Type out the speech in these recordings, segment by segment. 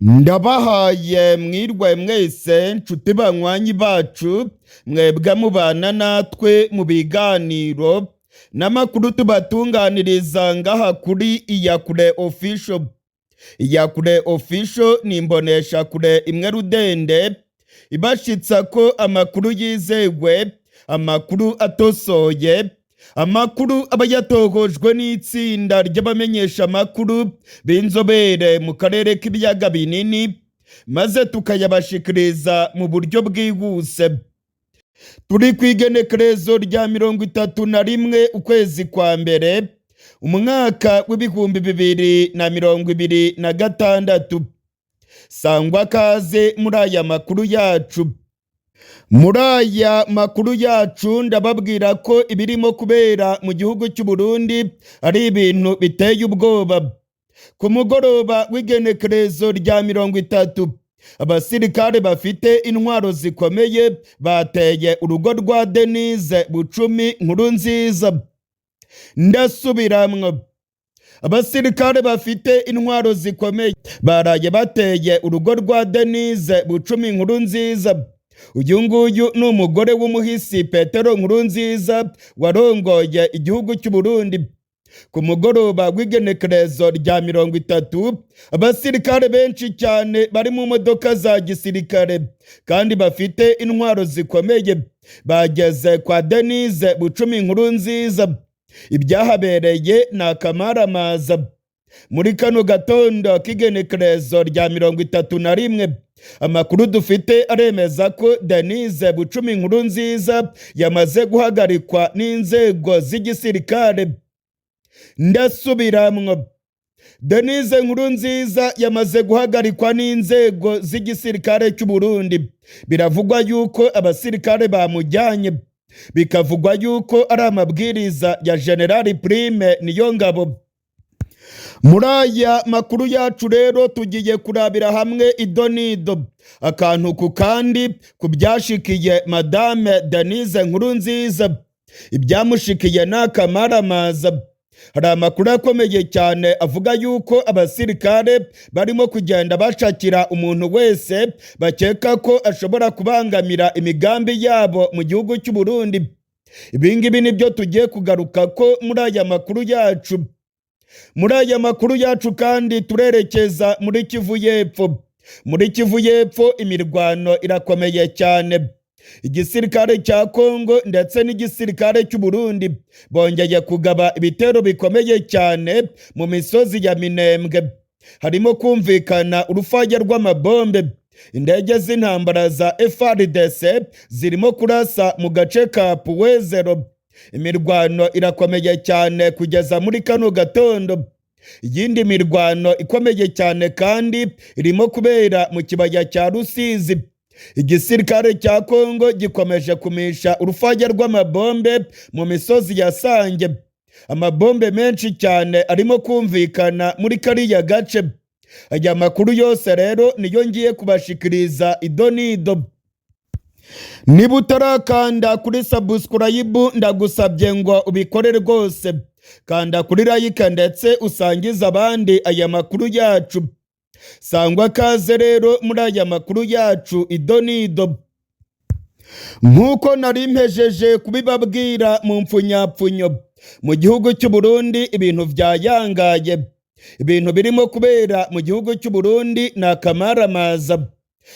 Ndabahaye mwirwe mwese nshuti banywanyi bacu, mwebwe mubana natwe mu biganiro n'amakuru tubatunganiriza ngaha kuri Iyakure Official. Iyakure Official ni imboneshakure imwe rudende ibashitsa ko amakuru yizewe, amakuru atosoye, amakuru aba yatohojwe n'itsinda ry'abamenyesha amakuru b'inzobere mu karere k'ibiyaga binini, maze tukayabashikiriza mu buryo bwihuse. Turi ku igenekerezo rya 31 ukwezi kwa mbere, umwaka w'2026. Sangwa kaze muri aya makuru yacu. Muri aya makuru yacu ndababwira ko ibirimo kubera mu gihugu cy'u Burundi ari ibintu biteye ubwoba. Ku mugoroba w'igenekerezo rya 30, abasirikare bafite intwaro zikomeye bateye urugo rwa Denise Bucumi Nkurunziza. Ndasubiramwo, abasirikare bafite intwaro zikomeye baraye bateye urugo rwa Denise Bucumi Nkurunziza. Uyu nguyu ni umugore w'umuhisi Petero Nkurunziza warongoye igihugu cy'u Burundi. Ku mugoroba w'igenekerezo rya 30, abasirikare benshi cyane bari mu modoka za gisirikare kandi bafite intwaro zikomeye bageze kwa Denise Bucumi Nkurunziza. Ibyahabereye ni akamaramaza. Muri kano gatondo k'igenekerezo rya 31, amakuru dufite aremeza ko Denise Bucumi Nkurunziza yamaze guhagarikwa n'inzego z'igisirikare. Ndasubiramwo, Denise Nkurunziza yamaze guhagarikwa n'inzego z'igisirikare cy'u Burundi. Biravugwa yuko abasirikare bamujyanye, bikavugwa yuko ari amabwiriza ya General Prime Niyongabo. Muri aya makuru yacu rero tugiye kurabira hamwe idonido, akantu ku kandi, ku byashikiye Madame Denise Nkurunziza. Ibyamushikiye ni akamaramaza. Hari amakuru akomeye cyane avuga yuko abasirikare barimo kugenda bashakira umuntu wese bakeka ko ashobora kubangamira imigambi yabo mu gihugu cy'u Burundi. Ibi ngibi nibyo tugiye kugaruka ko muri aya makuru yacu. Muri aya makuru yacu kandi turerekeza muri Kivu y'Epfo. Muri Kivu y'Epfo imirwano irakomeye cyane. Igisirikare cya Kongo ndetse n'igisirikare cy'u Burundi bongeye kugaba ibitero bikomeye cyane mu misozi ya Minembwe. Harimo kumvikana urufaya rw'amabombe. Indege z'intambara za FARDC zirimo kurasa mu gace ka Puwezero. Imirwano irakomeye cyane kugeza muri kano gatondo. Iyindi mirwano ikomeye cyane kandi irimo kubera mu kibaya cya Rusizi. Igisirikare cya Kongo gikomeje kumisha urufaya rw'amabombe mu misozi ya Sange. Amabombe menshi cyane arimo kumvikana muri kariya gace. Aya makuru yose rero niyo ngiye kubashikiriza idonido. Niba utarakanda kuri subscribe, ndagusabye ngo ubikore rwose. Kanda kuri like ndetse usangize abandi aya makuru yacu. Sangwa kaze rero muri aya makuru yacu idonido. Nk'uko nari mpejeje kubibabwira mu mpfunyapfunyo, mu gihugu cy'u Burundi ibintu byayangaye. Ibintu birimo kubera mu gihugu cy'u Burundi ni akamaramaza.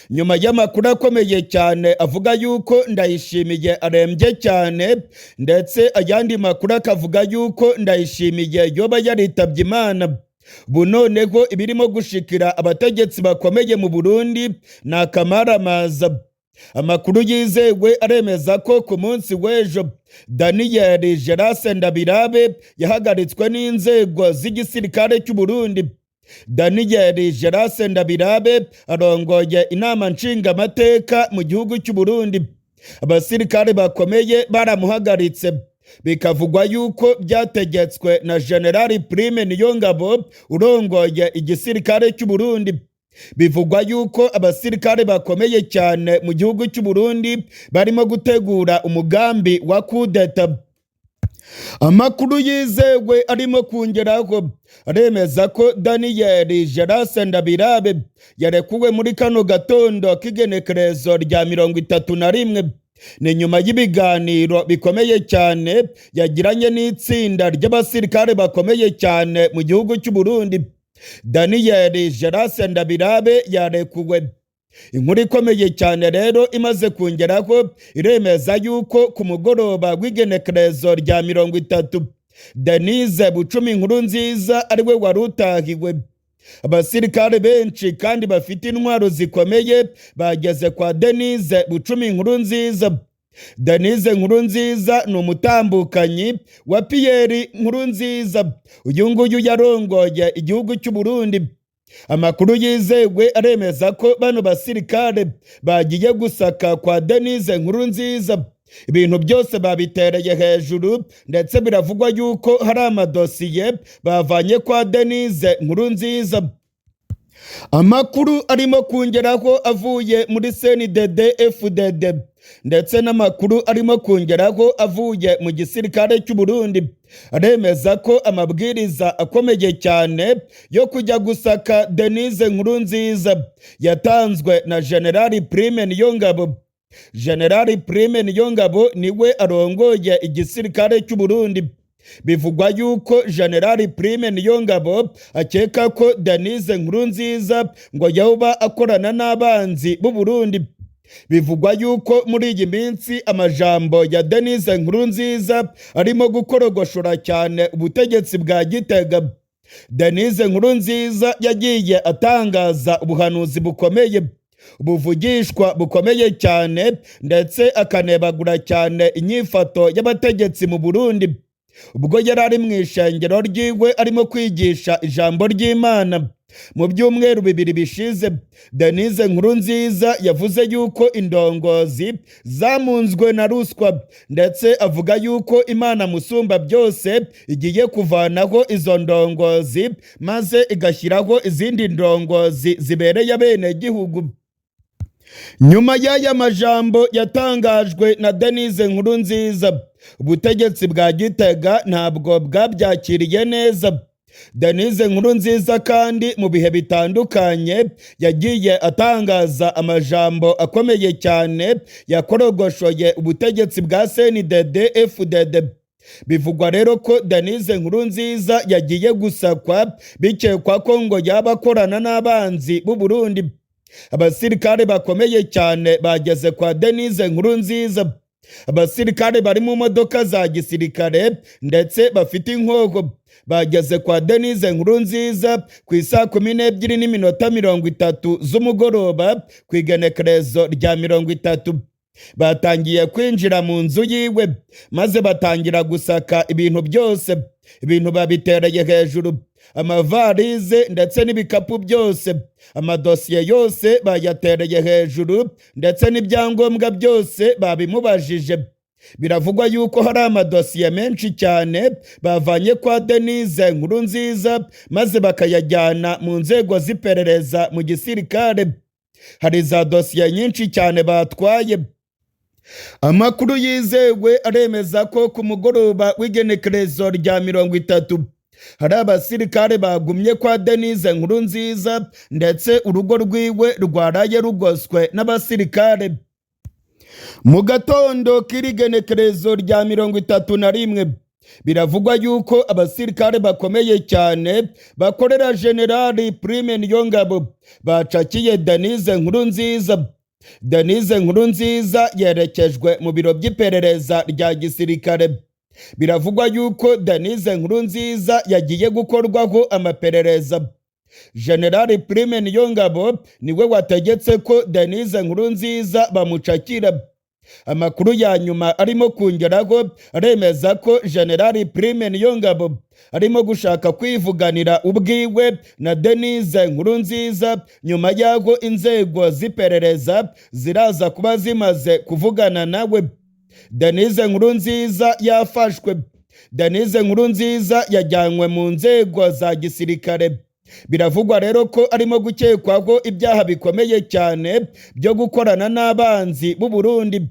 Nyuma y'amakuru akomeye cyane avuga yuko Ndayishimiye arembye cyane, ndetse ayandi makuru akavuga yuko Ndayishimiye yoba yaritabye Imana, ubu noneho ibirimo gushikira abategetsi bakomeye mu Burundi ni akamaramaza. Amakuru yizewe aremeza ko ku munsi w'ejo Daniel Gerase Ndabirabe yahagaritswe n'inzego z'igisirikare cy'u Burundi. Daniel Gerase Ndabirabe arongoye inama nshingamateka mu gihugu cy'u Burundi. Abasirikare bakomeye baramuhagaritse, bikavugwa yuko byategetswe na General Prime Niyongabo urongoye igisirikare cy'u Burundi. Bivugwa yuko abasirikare bakomeye cyane mu gihugu cy'u Burundi barimo gutegura umugambi wa kudeta. Amakuru yizewe arimo kungeraho aremeza ko Daniel Gerase Ndabirabe yarekuwe muri kano gatondo k'igenekerezo rya 31. Ni nyuma y'ibiganiro bikomeye cyane yagiranye n'itsinda ry'abasirikare bakomeye cyane mu gihugu cy'u Burundi. Daniel Gerase Ndabirabe yarekuwe. Inkuru ikomeye cyane rero imaze kungeraho iremeza yuko ku mugoroba w'igenekerezo rya 30 Denise Bucumi Nkurunziza ariwe wari utahiwe. Abasirikare benshi kandi bafite intwaro zikomeye bageze kwa Denise Bucumi Nkurunziza. Denise Nkurunziza ni umutambukanyi wa Pierre Nkurunziza, uyu nguyu yarongoye igihugu cy'u Burundi. Amakuru yizewe aremeza ko bano basirikare bagiye gusaka kwa Denise Nkurunziza, ibintu byose babitereye hejuru, ndetse biravugwa yuko hari amadosiye bavanye kwa Denise Nkurunziza. Amakuru arimo kungeraho avuye muri CNDD FDD ndetse n'amakuru arimo kungeraho avuye mu gisirikare cy'u Burundi aremeza ko amabwiriza akomeye cyane yo kujya gusaka Denise Nkurunziza yatanzwe na General Prime Niyongabo. General Prime Niyongabo niwe arongoye igisirikare cy'u Burundi. Bivugwa yuko General Prime Niyongabo akeka ko Denise Nkurunziza ngo yoba akorana n'abanzi b'u Burundi. Bivugwa yuko muri iyi minsi amajambo ya Denise Nkurunziza arimo gukorogoshora cyane ubutegetsi bwa Gitega. Denise Nkurunziza yagiye atangaza ubuhanuzi bukomeye, buvugishwa bukomeye cyane, ndetse akanebagura cyane inyifato y'abategetsi mu Burundi. Ubwo yari ari mu ishengero ryiwe arimo kwigisha ijambo ry'Imana mu byumweru 2 bishize, Denise Nkurunziza yavuze yuko indongozi zamunzwe na ruswa, ndetse avuga yuko Imana musumba byose igiye kuvanaho izo ndongozi maze igashyiraho izindi ndongozi zibereye abenegihugu. Nyuma y'aya majambo yatangajwe na Denise Nkurunziza, ubutegetsi bwa Gitega ntabwo bwabyakiriye neza. Denise Nkurunziza kandi mu bihe bitandukanye yagiye atangaza amajambo akomeye cyane yakorogoshoye ubutegetsi bwa CNDD FDD. Bivugwa rero ko Denise Nkurunziza yagiye gusakwa bikekwa ko ngo yaba akorana n'abanzi b'u Burundi. Abasirikare bakomeye cyane bageze kwa Denise Nkurunziza. Abasirikare bari mu modoka za gisirikare ndetse bafite inkoho bageze kwa Denise Nkurunziza ku isaa 12:30 z'umugoroba ku igenekerezo rya 30. Batangiye kwinjira mu nzu yiwe maze batangira gusaka ibintu byose. Ibintu babitereye hejuru, amavarize ndetse n'ibikapu byose, amadosiye yose bayatereye hejuru, ndetse n'ibyangombwa byose babimubajije. Biravugwa yuko hari amadosiye menshi cyane bavanye kwa Denise Nkurunziza maze bakayajyana mu nzego z'iperereza mu gisirikare. Hari za dosiye nyinshi cyane batwaye. Amakuru yizewe aremeza ko ku mugoroba w'igenekerezo rya 30 hari abasirikare bagumye kwa Denise Nkurunziza, ndetse urugo rwiwe rwaraye rugoswe n'abasirikare. Mu gatondo k'irigenekerezo rya 31 biravugwa yuko abasirikare bakomeye cyane bakorera General Prime Niyongabo bacakiye Denise Nkurunziza. Denise Nkurunziza yerekejwe mu biro by'iperereza rya gisirikare. Biravugwa yuko Denise Nkurunziza yagiye gukorwaho amaperereza. General Prime Niyongabo niwe wategetse ko Denise Nkurunziza bamucakira. Amakuru ya nyuma arimo kongeraho aremeza ko General Prime Niyongabo arimo gushaka kwivuganira ubwiwe na Denise Nkurunziza nyuma y'aho inzego z'iperereza ziraza kuba zimaze kuvugana nawe. Denise Nkurunziza yafashwe. Denise Nkurunziza yajyanywe mu nzego za gisirikare. Biravugwa rero ko arimo gukekwaho ibyaha bikomeye cyane byo gukorana n'abanzi b'u Burundi.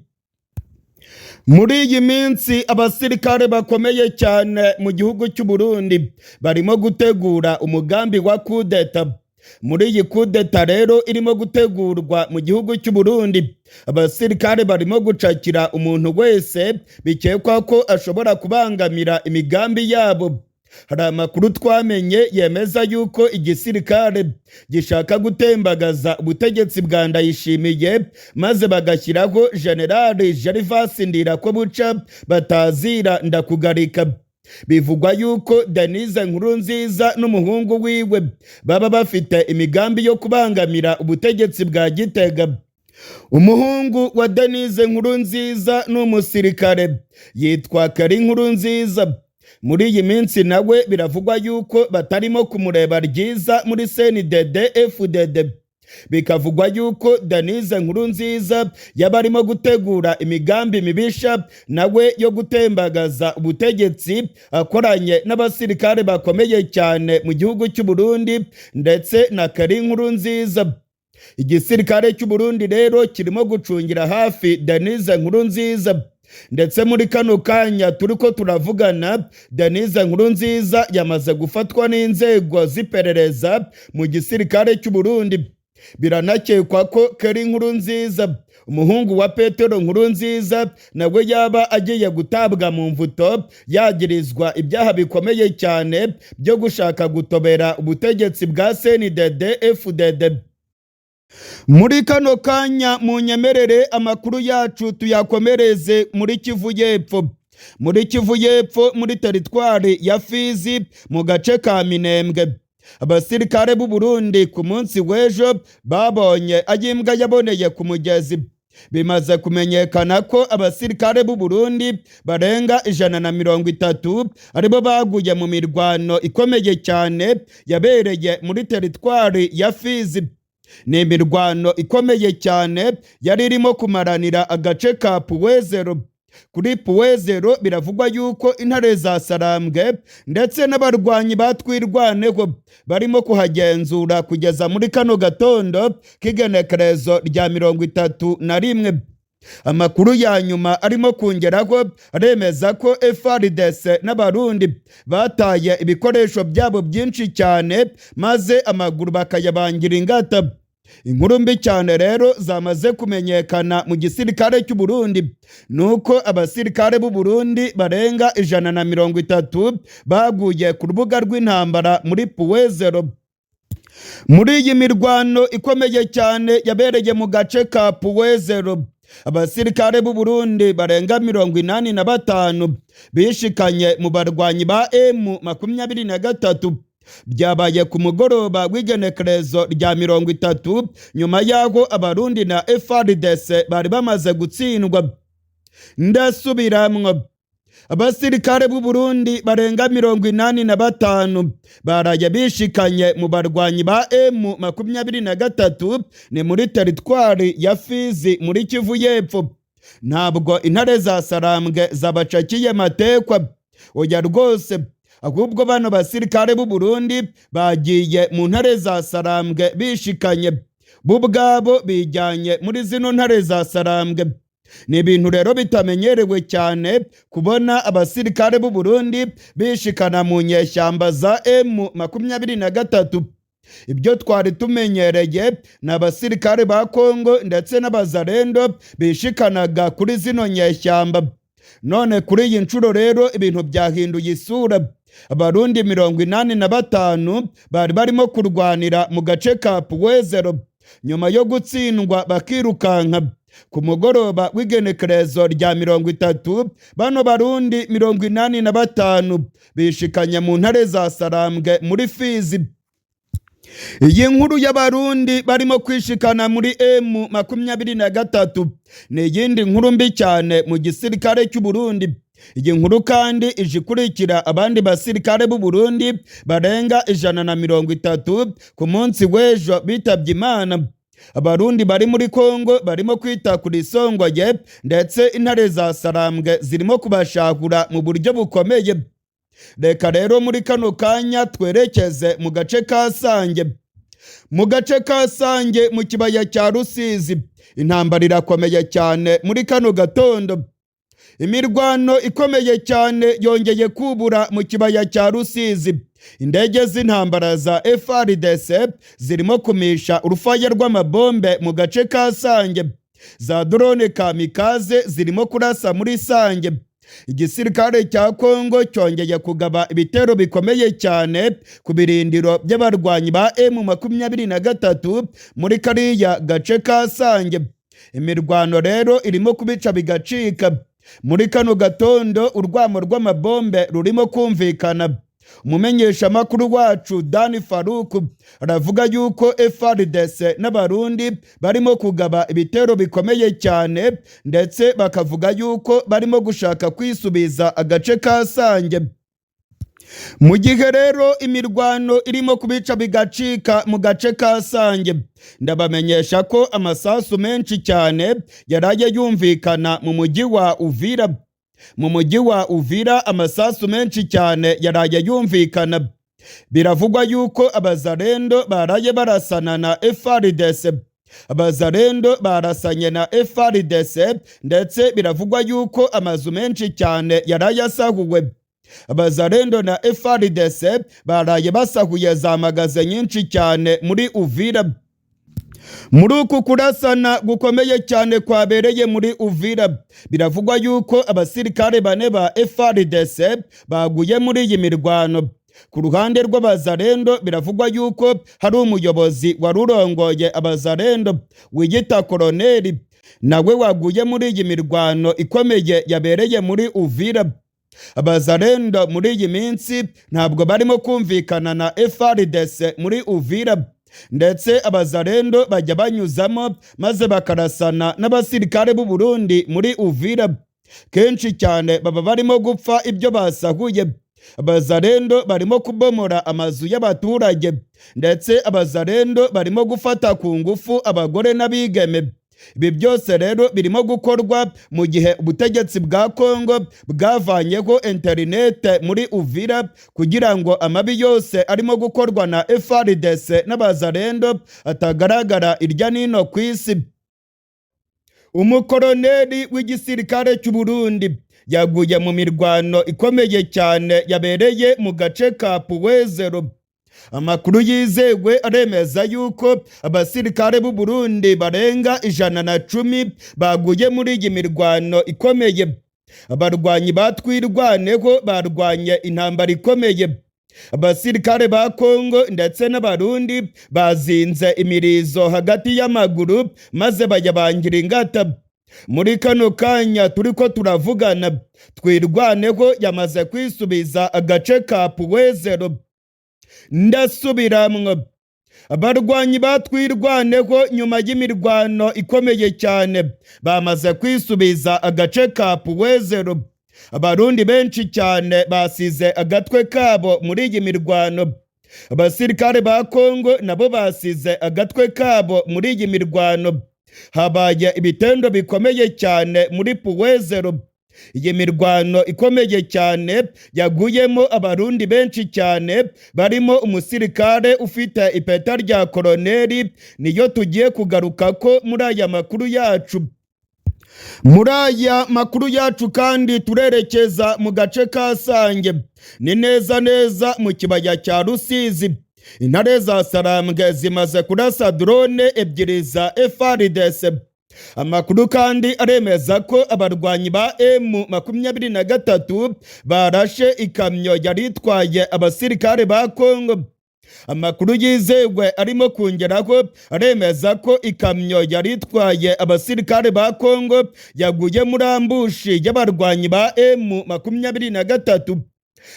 Muri iyi minsi abasirikare bakomeye cyane mu gihugu cy'u Burundi barimo gutegura umugambi wa kudeta. Muri iyi kudeta rero irimo gutegurwa mu gihugu cy'u Burundi, abasirikare barimo gucakira umuntu wese bikekwa ko ashobora kubangamira imigambi yabo. Hari amakuru twamenye yemeza yuko igisirikare gishaka gutembagaza ubutegetsi bwa Ndayishimiye, maze bagashyiraho Generali Gervas Ndirakobuca batazira Ndakugarika. Bivugwa yuko Denise Nkurunziza n'umuhungu wiwe baba bafite imigambi yo kubangamira ubutegetsi bwa Gitega. Umuhungu wa Denise Nkurunziza ni umusirikare, yitwa Kari Nkurunziza. Muri iyi minsi nawe biravugwa yuko batarimo kumureba ryiza muri CNDD FDD. Bikavugwa yuko Denise Nkurunziza yaba arimo gutegura imigambi mibisha nawe yo gutembagaza ubutegetsi, akoranye n'abasirikare bakomeye cyane mu gihugu cy'u Burundi ndetse na Kari Nkurunziza. Igisirikare cy'u Burundi rero kirimo gucungira hafi Denise Nkurunziza, ndetse muri kano kanya turiko turavugana, Denise Nkurunziza yamaze gufatwa n'inzego z'iperereza mu gisirikare cy'u Burundi. Biranakekwa ko Keri Nkurunziza, umuhungu wa Petero Nkurunziza, nawe yaba agiye gutabwa mu mvuto, yagirizwa ibyaha bikomeye cyane byo gushaka gutobera ubutegetsi bwa CNDD FDD. Muri kano kanya munyemerere amakuru yacu tuyakomereze muri Kivu y'Epfo. Muri Kivu y'Epfo, muri teritwari ya Fizi, mu gace ka Minembwe, abasirikare b'u Burundi ku munsi w'ejo babonye ayimbwa yaboneye ku mugezi. Bimaze kumenyekana ko abasirikare b'u Burundi barenga 130 aribo baguye mu mirwano ikomeye cyane yabereye muri teritwari ya Fizi. Ni imirwano ikomeye cyane yari irimo kumaranira agace ka Puwezero. Kuri Puwezero biravugwa yuko intare za Sarambwe ndetse n'abarwanyi batwirwaneho barimo kuhagenzura kugeza muri kano gatondo k'igenekerezo rya 31. Amakuru ya nyuma arimo kongeraho aremeza ko FARDC n'Abarundi bataye ibikoresho byabo byinshi cyane, maze amaguru bakayabangira ingata. Inkuru mbi cyane rero zamaze kumenyekana mu gisirikare cy'u Burundi nuko abasirikare b'u Burundi barenga 130 baguye ku rubuga rw'intambara muri Puwezero. Muri iyi mirwano ikomeye cyane yabereye mu gace ka Puwezero, abasirikare b'u Burundi barenga 85 bishikanye mu barwanyi ba M23. Byabaye ku mugoroba w'igenekerezo rya 30, nyuma y'aho Abarundi na FARDC bari bamaze gutsindwa. Ndasubiramwo, abasirikare b'u Burundi barenga 85 baraye bishikanye mu barwanyi ba M23, ni muri teritwari ya Fizi muri Kivu y'Epfo. Ntabwo intare za Sarambwe zabacakiye matekwa, oya rwose, ahubwo bano basirikare b'u Burundi bagiye mu ntare za Sarambwe bishikanye, bo ubwabo bijyanye muri zino ntare za Sarambwe. Ni ibintu rero bitamenyerewe cyane kubona abasirikare b'u Burundi bishikana mu nyeshyamba za M23. Ibyo twari tumenyereye ni abasirikare ba Kongo ndetse n'abazarendo bishikanaga kuri zino nyeshyamba. None kuri iyi nshuro rero ibintu byahinduye isura. Abarundi 85 bari barimo kurwanira mu gace ka Puwezero, nyuma yo gutsindwa bakirukanka ku mugoroba w'igenekerezo rya 30, bano Barundi 85 bishikanye mu ntare za Sarambwe muri Fizi. Iyi nkuru y'Abarundi barimo kwishikana muri M23 ni iyindi nkuru mbi cyane mu gisirikare cy'u Burundi. Iyi nkuru kandi ije ikurikira abandi basirikare b'u Burundi barenga 130 ku munsi w'ejo bitabye Imana. Abarundi bari muri Kongo barimo kwita kuri Isongoye, ndetse intare za Sarambwe zirimo kubashahura mu buryo bukomeye. Reka rero muri kano kanya twerekeze mu gace ka Sange. Mu gace ka Sange mu kibaya cya Rusizi intambara irakomeye cyane muri kano gatondo. Imirwano ikomeye cyane yongeye kubura mu kibaya cya Rusizi. Indege z'intambara za FARDC zirimo kumisha urufaya rw'amabombe mu gace ka Sange. Za drone kamikaze zirimo kurasa muri Sange. Igisirikare cya Kongo cyongeye kugaba ibitero bikomeye cyane ku birindiro by'abarwanyi ba M23 muri kariya gace ka Sange. Imirwano rero irimo kubica bigacika. Muri kano gatondo urwamo rw'amabombe rurimo kumvikana. Umumenyeshamakuru wacu Dani Faruku aravuga yuko FARDC n'Abarundi barimo kugaba ibitero bikomeye cyane, ndetse bakavuga yuko barimo gushaka kwisubiza agace ka Sange. Mu gihe rero imirwano irimo kubica bigacika mu gace ka Sange, ndabamenyesha ko amasasu menshi cyane yaraye yumvikana mu mujyi wa Uvira. Mu mujyi wa Uvira amasasu menshi cyane yaraye yumvikana. Biravugwa yuko abazarendo baraye barasana na FARDC. Abazarendo barasanye na FARDC, ndetse biravugwa yuko amazu menshi cyane yaraye asahuwe. Abazarendo na FARDC baraye basahuye za magaze nyinshi cyane muri Uvira. Muri uku kurasana gukomeye cyane kwabereye muri Uvira, biravugwa yuko abasirikare bane ba FARDC baguye muri iyi mirwano. Ku ruhande rw'abazarendo biravugwa yuko hari umuyobozi wari urongoye abazarendo wiyita koroneri, nawe waguye muri iyi mirwano ikomeye yabereye muri Uvira. Abazarendo muri iyi minsi ntabwo barimo kumvikana na FARDC muri Uvira, ndetse abazarendo bajya banyuzamo maze bakarasana n'abasirikare b'u Burundi muri Uvira. Kenshi cyane baba barimo gupfa ibyo basahuye. Abazarendo barimo kubomora amazu y'abaturage, ndetse abazarendo barimo gufata ku ngufu abagore n'abigeme. Ibi byose rero birimo gukorwa mu gihe ubutegetsi bwa Kongo bwavanyeho interinete muri Uvira kugira ngo amabi yose arimo gukorwa na FARDC n'abazarendo atagaragara irya nino ku isi. Umukoroneri w'igisirikare cy'u Burundi yaguye mu mirwano ikomeye cyane yabereye mu gace ka Puwezero. Amakuru yizewe aremeza yuko abasirikare b'u Burundi barenga 110 baguye muri iyi mirwano ikomeye. Abarwanyi batwirwaneho barwanye intambara ikomeye. Abasirikare ba Kongo ndetse n'Abarundi bazinze imirizo hagati y'amaguru maze bayabangira ingata. Muri kano kanya turiko turavugana, Twirwaneho yamaze kwisubiza agace ka Puwezero. Ndasubiramwo, abarwanyi batwirwaneho nyuma y'imirwano ikomeye cyane bamaze kwisubiza agace ka Puwezero. Abarundi benshi cyane basize agatwe kabo muri iyi mirwano. Abasirikare ba Kongo nabo basize agatwe kabo muri iyi mirwano. Habaye ibitendo bikomeye cyane muri Puwezero. Iyi mirwano ikomeye cyane yaguyemo abarundi benshi cyane barimo umusirikare ufite ipeta rya koroneri, niyo tugiye kugaruka ko muri aya makuru yacu. Muri aya makuru yacu kandi turerekeza mu gace ka Sange, ni neza neza mu kibaya cya Rusizi. Intare za Sarambwe zimaze kurasa drone ebyiri za FARDC. Amakuru kandi aremeza ko abarwanyi ba M23 barashe ikamyo yari itwaye abasirikare ba Kongo. Amakuru yizewe arimo kongeraho aremeza ko ikamyo yari itwaye abasirikare ba Kongo yaguye muri ambush y'abarwanyi ba M23.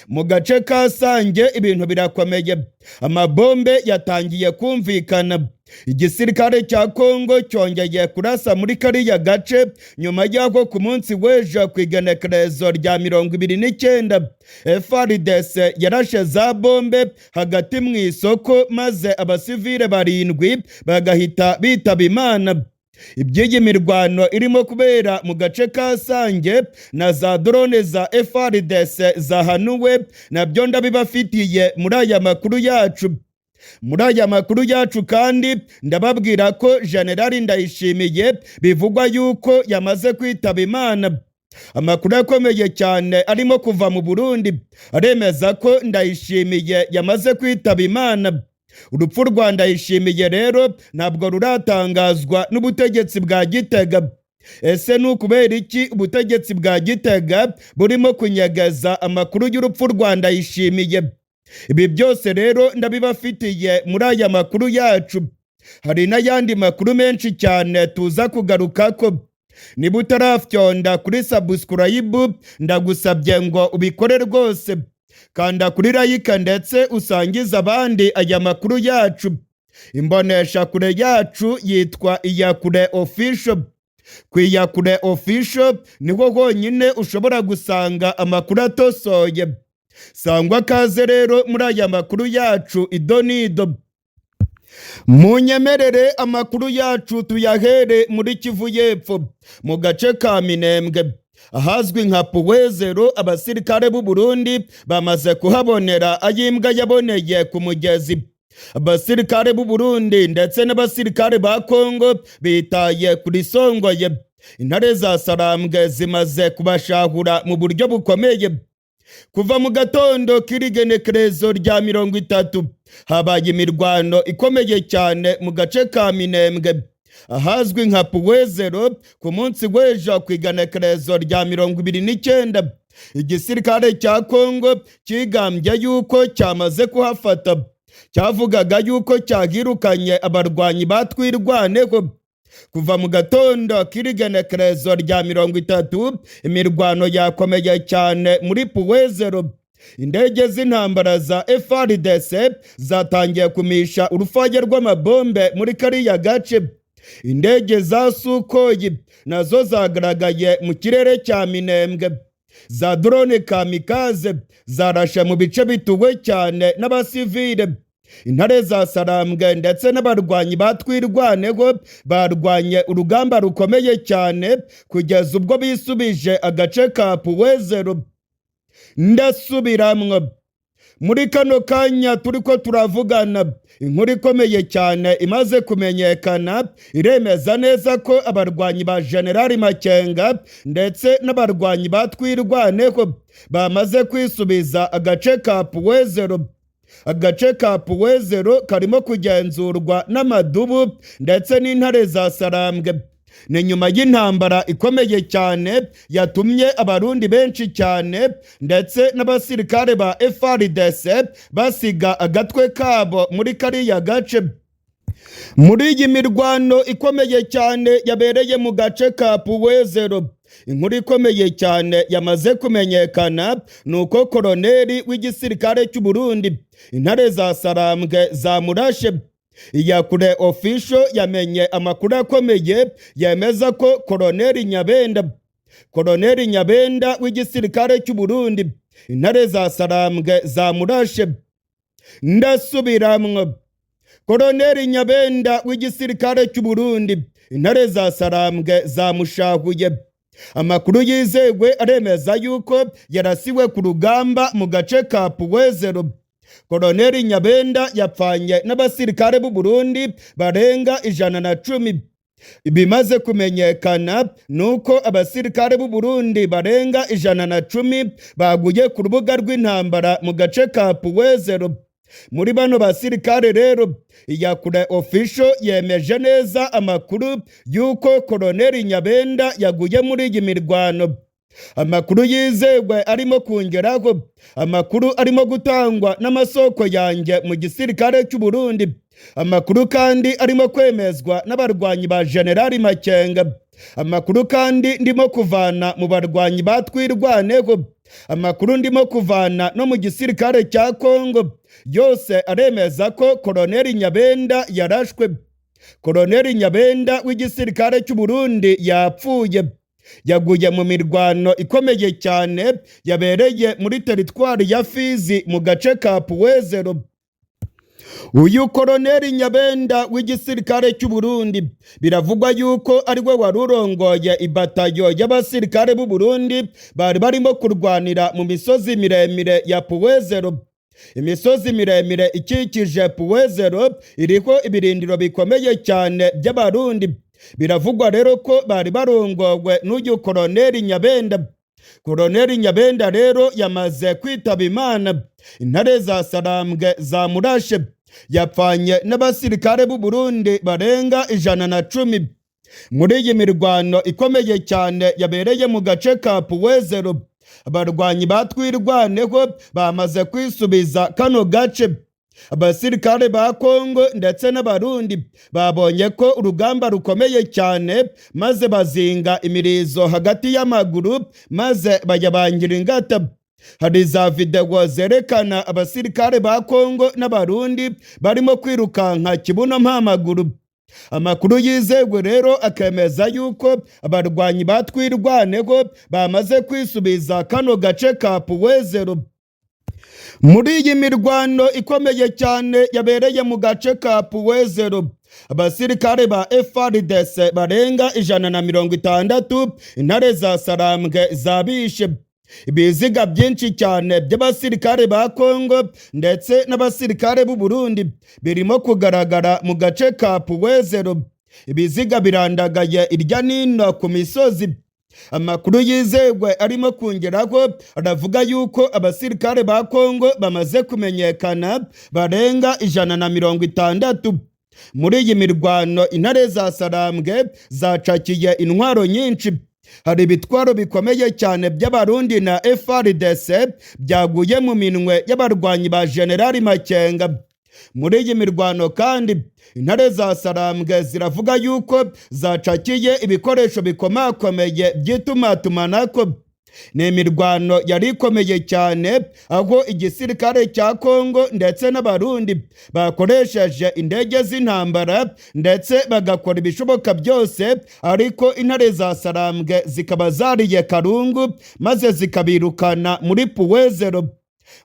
Mu gace ka Sange ibintu birakomeye, amabombe yatangiye kumvikana. Igisirikare cya Kongo cyongeye kurasa muri kariya gace nyuma y'aho ku munsi w'ejo ku igenekerezo rya 29 FARDC yarashe za bombe hagati mu isoko maze abasivile 7 bagahita bitaba Imana. Iby'iyi mirwano irimo kubera mu gace ka Sange na za drone za FARDC zahanuwe nabyo ndabibafitiye muri aya makuru yacu. Muri aya makuru yacu kandi ndababwira ko Generali Ndayishimiye bivugwa yuko yamaze kwitaba Imana. Amakuru akomeye cyane arimo kuva mu Burundi aremeza ko Ndayishimiye yamaze kwitaba Imana. Urupfu rwa Ndayishimiye rero ntabwo ruratangazwa n'ubutegetsi bwa Gitega. Ese ni ukubera iki ubutegetsi bwa Gitega burimo kunyagaza amakuru y'urupfu rwa Ndayishimiye? Ibi byose rero ndabibafitiye muri aya makuru yacu. Hari n'ayandi makuru menshi cyane tuza kugarukako. Niba utarafyonda kuri subscribe, ndagusabye ngo ubikore rwose. Kanda kuri like ndetse usangize abandi aya makuru yacu. Imbonesha kure yacu yitwa Iyakure Official. Ku Iyakure Official niho honyine ushobora gusanga amakuru atosoye. Sangwa kaze rero muri aya makuru yacu idonido. Munyemerere amakuru yacu tuyahere muri Kivu y'Epfo, mu gace ka Minembwe, ahazwi nka Puwezero. Abasirikare b'u Burundi bamaze kuhabonera ayimbwa yaboneye ku mugezi. Abasirikare b'u Burundi ndetse n'abasirikare ba Kongo bitaye kuri Songoye. Intare za Sarambwe zimaze kubashahura mu buryo bukomeye. Kuva mu gatondo k'irigenekerezo rya 30 habaye imirwano ikomeye cyane mu gace ka Minembwe, ahazwi nka Puwezero. Ku munsi w'ejo ku igenekerezo rya 29, igisirikare cya Kongo cyigambye yuko cyamaze kuhafata, cyavugaga yuko cyahirukanye abarwanyi batwirwaneho. Kuva mu gatondo k'irigenekerezo rya 30 imirwano yakomeye cyane muri Puwezero. Indege z'intambara za FARDC zatangiye kumisha urufaya rw'amabombe muri kariya gace. Indege za Sukhoi nazo zagaragaye mu kirere cya Minembwe. Za drone kamikaze zarashe mu bice bituwe cyane n'abasivile. Intare za Sarambwe ndetse n'abarwanyi batwirwaneho barwanye urugamba rukomeye cyane kugeza ubwo bisubije agace ka Puwezero. Ndasubiramwo, muri kano kanya turi ko turavugana, inkuru ikomeye cyane imaze kumenyekana iremeza neza ko abarwanyi ba Generali Makenga ndetse n'abarwanyi batwirwaneho bamaze kwisubiza agace ka Puwezero. Agace ka Puwezero karimo kugenzurwa n'amadubu ndetse n'intare za Sarambwe. Ni nyuma y'intambara ikomeye cyane yatumye Abarundi benshi cyane ndetse n'abasirikare ba FARDC basiga agatwe kabo muri kariya gace. Muri iyi mirwano ikomeye cyane yabereye mu gace ka Puwezero, inkuru ikomeye cyane yamaze kumenyekana ni uko koroneri w'igisirikare cy'u Burundi intare za Sarambwe zamurashe. Iyakure Official yamenye amakuru akomeye yemeza ko koroneri Nyabenda w'igisirikare cy'u Burundi intare za Sarambwe zamurashe. Ndasubiramwo, koroneri Nyabenda w'igisirikare cy'u Burundi intare za Sarambwe zamushahuye. Amakuru yizewe aremeza yuko yarasiwe ku rugamba mu gace ka Puwezero. Koroneri Nyabenda yapfanye n'abasirikare b'u Burundi barenga 110. Ibimaze kumenyekana ni uko abasirikare b'u Burundi barenga 110 baguye ku rubuga rw'intambara mu gace ka Puwezero. Muri bano basirikare rero, Iyakure Official yemeje neza amakuru y'uko koroneri Nyabenda yaguye muri iyi mirwano. Amakuru yizewe arimo kongeraho, amakuru arimo gutangwa n'amasoko yanjye mu gisirikare cy'u Burundi, amakuru kandi arimo kwemezwa n'abarwanyi ba Generali Makenga, amakuru kandi ndimo kuvana mu barwanyi batwirwaneho, amakuru ndimo kuvana no mu gisirikare cya Kongo, yose aremeza ko koroneri Nyabenda yarashwe. Koroneri Nyabenda w'igisirikare cy'u Burundi yapfuye, yaguye mu mirwano ikomeye cyane yabereye muri teritwari ya Fizi mu gace ka Puwezero. Uyu koroneri Nyabenda w'igisirikare cy'u Burundi biravugwa yuko ari we wari urongoye ibatayo y'abasirikare b'u Burundi bari barimo kurwanira mu misozi miremire ya Puwezero. Imisozi miremire ikikije Puwezero iriho ibirindiro bikomeye cyane by'Abarundi. Biravugwa rero ko bari barongowe n'uyu Koroneli Nyabenda. Koroneli Nyabenda rero yamaze kwitaba Imana, intare za Sarambwe zamurashe, yapfanye n'abasirikare b'u Burundi barenga 110. Muri iyi mirwano ikomeye cyane yabereye mu gace ka Puwezero, abarwanyi batwirwaneho bamaze kwisubiza kano gace. Abasirikare ba Kongo ndetse n'Abarundi babonye ko urugamba rukomeye cyane, maze bazinga imirizo hagati y'amaguru, maze bayabangira ingata. Hari za videwo zerekana abasirikare ba Kongo n'Abarundi barimo kwirukanka kibuno mpamaguru. Amakuru yizewe rero akemeza yuko abarwanyi batwirwaneho bamaze kwisubiza kano gace ka Puwezero. Muri iyi mirwano ikomeye cyane yabereye mu gace ka Puwezero, abasirikare ba FARDC barenga 160 intare za Sarambwe zabishe. Ibiziga byinshi cyane by'abasirikare ba Kongo ndetse n'abasirikare b'u Burundi birimo kugaragara mu gace ka Puwezero. Ibiziga birandagaye irya nino ku misozi. Amakuru yizewe arimo kongeraho aravuga yuko abasirikare ba Kongo bamaze kumenyekana barenga 160. Muri iyi mirwano intare za Sarambwe zacakiye intwaro nyinshi. Hari ibitwaro bikomeye cyane by'Abarundi na FARDC byaguye mu minwe y'abarwanyi ba Generali Makenga. Muri iyi mirwano kandi intare za Sarambwe ziravuga yuko zacakiye ibikoresho bikomakomeye by'itumatumanako. Ni imirwano yari ikomeye cyane, aho igisirikare cya Kongo ndetse n'Abarundi bakoresheje indege z'intambara ndetse bagakora ibishoboka byose, ariko intare za Sarambwe zikaba zariye karungu, maze zikabirukana muri Puwezero.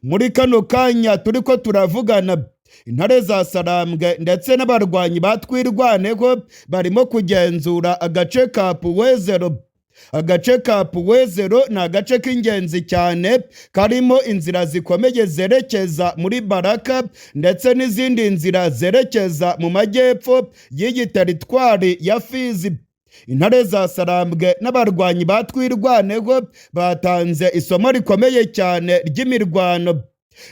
Muri kano kanya turi ko turavugana, intare za Sarambwe ndetse n'abarwanyi batwirwaneho barimo kugenzura agace ka Puwezero. Agace ka Puwezero ni agace k'ingenzi cyane karimo inzira zikomeye zerekeza muri Baraka ndetse n'izindi nzira zerekeza mu majyepfo y'iyi teritwari ya Fizi. Intare za Sarambwe n'abarwanyi batwirwaneho batanze isomo rikomeye cyane ry'imirwano.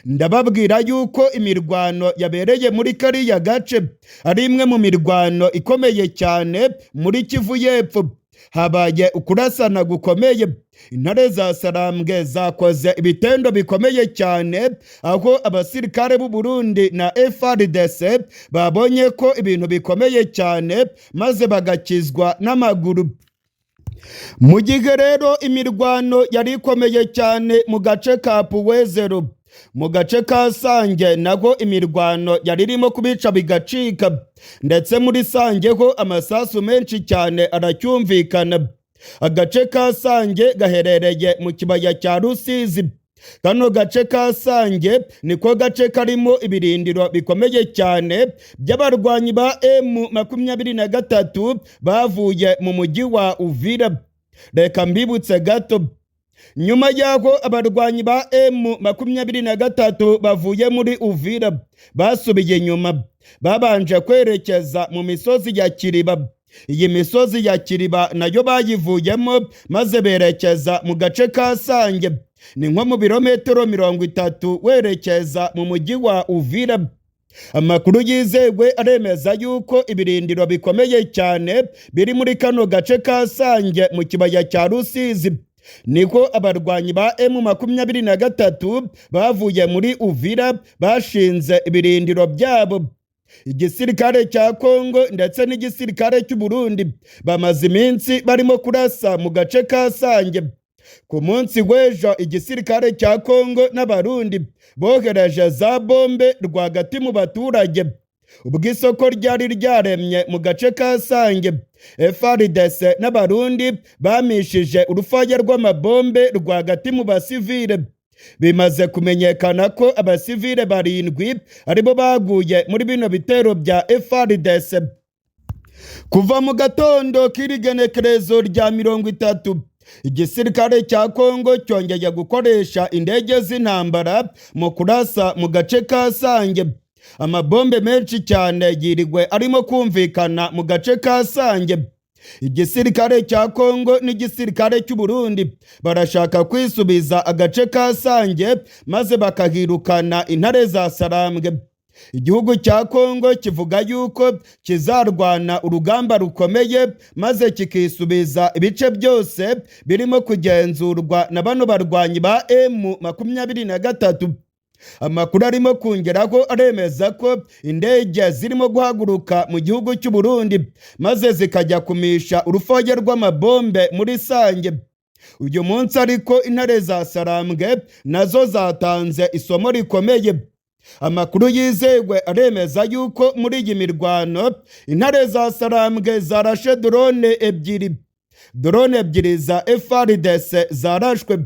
Ndababwira yuko imirwano yabereye muri kariya gace ari imwe mu mirwano ikomeye cyane muri Kivu y'Epfo. Habaye ukurasana gukomeye, intare za Sarambwe zakoze ibitendo bikomeye cyane, aho abasirikare b'u Burundi na FARDC babonye ko ibintu bikomeye cyane, maze bagakizwa n'amaguru. Mu gihe rero imirwano yari ikomeye cyane mu gace ka Puwezero, mu gace ka Sange naho imirwano yari irimo kubica bigacika, ndetse muri Sange ho amasasu menshi cyane aracyumvikana. Agace ka Sange gaherereye mu kibaya cya Rusizi. Kano gace ka Sange niko gace karimo ibirindiro bikomeye cyane by'abarwanyi ba M23 bavuye mu mujyi wa Uvira. Reka mbibutse gato, nyuma y'aho abarwanyi ba M23 bavuye muri Uvira basubiye inyuma, babanje kwerekeza mu misozi ya Kiriba. Iyi misozi ya Kiriba nayo bayivuyemo, maze berekeza mu gace ka Sange, ni nko mu birometero 30 werekeza mu mujyi wa Uvira. Amakuru yizewe aremeza yuko ibirindiro bikomeye cyane biri muri kano gace ka Sange mu kibaya cya Rusizi, niko abarwanyi ba M23 bavuye muri Uvira bashinze ibirindiro byabo. Igisirikare cya Kongo ndetse n'igisirikare cy'u Burundi bamaze iminsi barimo kurasa mu gace ka Sange. Ku munsi w'ejo igisirikare cya Kongo n'Abarundi bohereje za bombe rwagati mu baturage. Ubwo isoko ryari ryaremye mu gace ka Sange, FARDC n'Abarundi bamishije urufaya rw'amabombe rwagati mu basivile. Bimaze kumenyekana ko abasivile 7 aribo baguye muri bino bitero bya FARDC. Kuva mu gatondo k'irigenekerezo rya 30, igisirikare cya Kongo cyongeye gukoresha indege z'intambara mu kurasa mu gace ka Sange. Amabombe menshi cyane yirigwe arimo kumvikana mu gace ka Sange. Igisirikare cya Kongo n'igisirikare cy'u Burundi barashaka kwisubiza agace ka Sange maze bakahirukana intare za Sarambwe. Igihugu cya Kongo kivuga yuko kizarwana urugamba rukomeye maze kikisubiza ibice byose birimo kugenzurwa na bano barwanyi ba M23. Amakuru arimo kongeraho aremeza ko indege zirimo guhaguruka mu gihugu cy'u Burundi maze zikajya kumisha urufoge rw'amabombe muri Sange. Uyu munsi ariko intare za Sarambwe nazo zatanze isomo rikomeye. Amakuru yizewe aremeza yuko muri iyi mirwano intare za Sarambwe zarashe drone ebyiri. Drone ebyiri za FARDC zarashwe.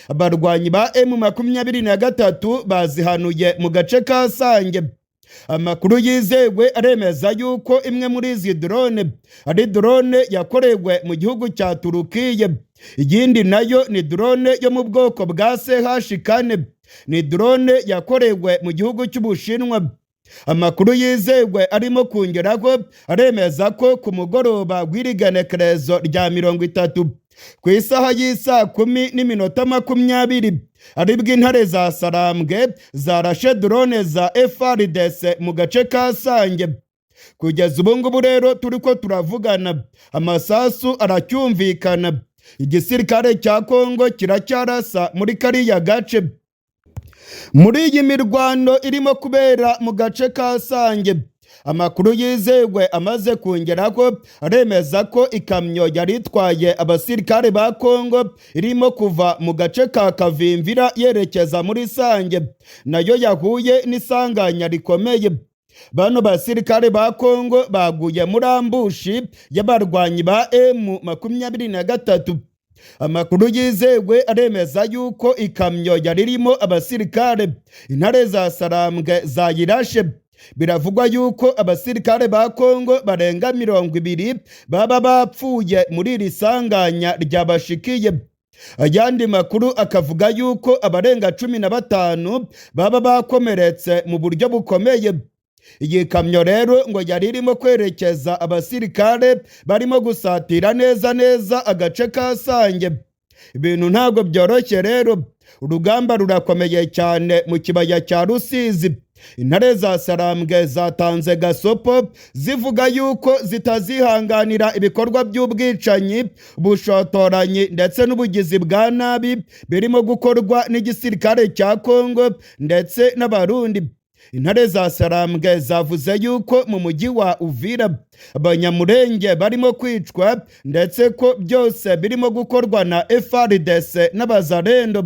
Abarwanyi ba M23 bazihanuye mu gace ka Sange. Amakuru yizewe aremeza yuko imwe muri izi drone ari drone yakorewe mu gihugu cya Turukiye, iyindi nayo ni drone yo mu bwoko bwa CH4, ni drone yakorewe mu gihugu cy'Ubushinwa. Amakuru yizewe arimo kongeraho aremeza ko ku mugoroba w'irigenekerezo rya 30 ku isaha y'isaa 10:20 aribwo intare za Sarambwe zarashe drone za FARDC mu gace ka Sange. Kugeza ubu ngubu rero turi ko turavugana, amasasu aracyumvikana. Igisirikare cya Kongo kiracyarasa muri kariya gace. Muri iyi mirwano irimo kubera mu gace ka Sange, amakuru yizewe amaze kongeraho aremeza ko ikamyo yari itwaye abasirikare ba Kongo irimo kuva mu gace ka Kavimvira yerekeza muri Sange nayo yahuye n'isanganya rikomeye. Bano basirikare ba Kongo baguye muri ambush y'abarwanyi ba M23. Amakuru yizewe aremeza yuko ikamyo yari irimo abasirikare intare za Sarambwe zayirashe. Biravugwa yuko abasirikare ba Kongo barenga 20 baba bapfuye muri iri sanganya ryabashikiye. Ayandi makuru akavuga yuko abarenga 15 baba bakomeretse mu buryo bukomeye. Iyi kamyo rero ngo yari irimo kwerekeza abasirikare barimo gusatira neza neza agace ka Sange. Ibintu ntabwo byoroshye rero, urugamba rurakomeye cyane mu kibaya cya Rusizi. Intare za Sarambwe zatanze gasopo zivuga yuko zitazihanganira ibikorwa by'ubwicanyi, ubushotoranyi ndetse n'ubugizi bwa nabi birimo gukorwa n'igisirikare cya Kongo ndetse n'Abarundi. Intare za Sarambwe zavuze yuko mu mujyi wa Uvira Abanyamurenge barimo kwicwa ndetse ko byose birimo gukorwa na FARDC n'Abazarendo.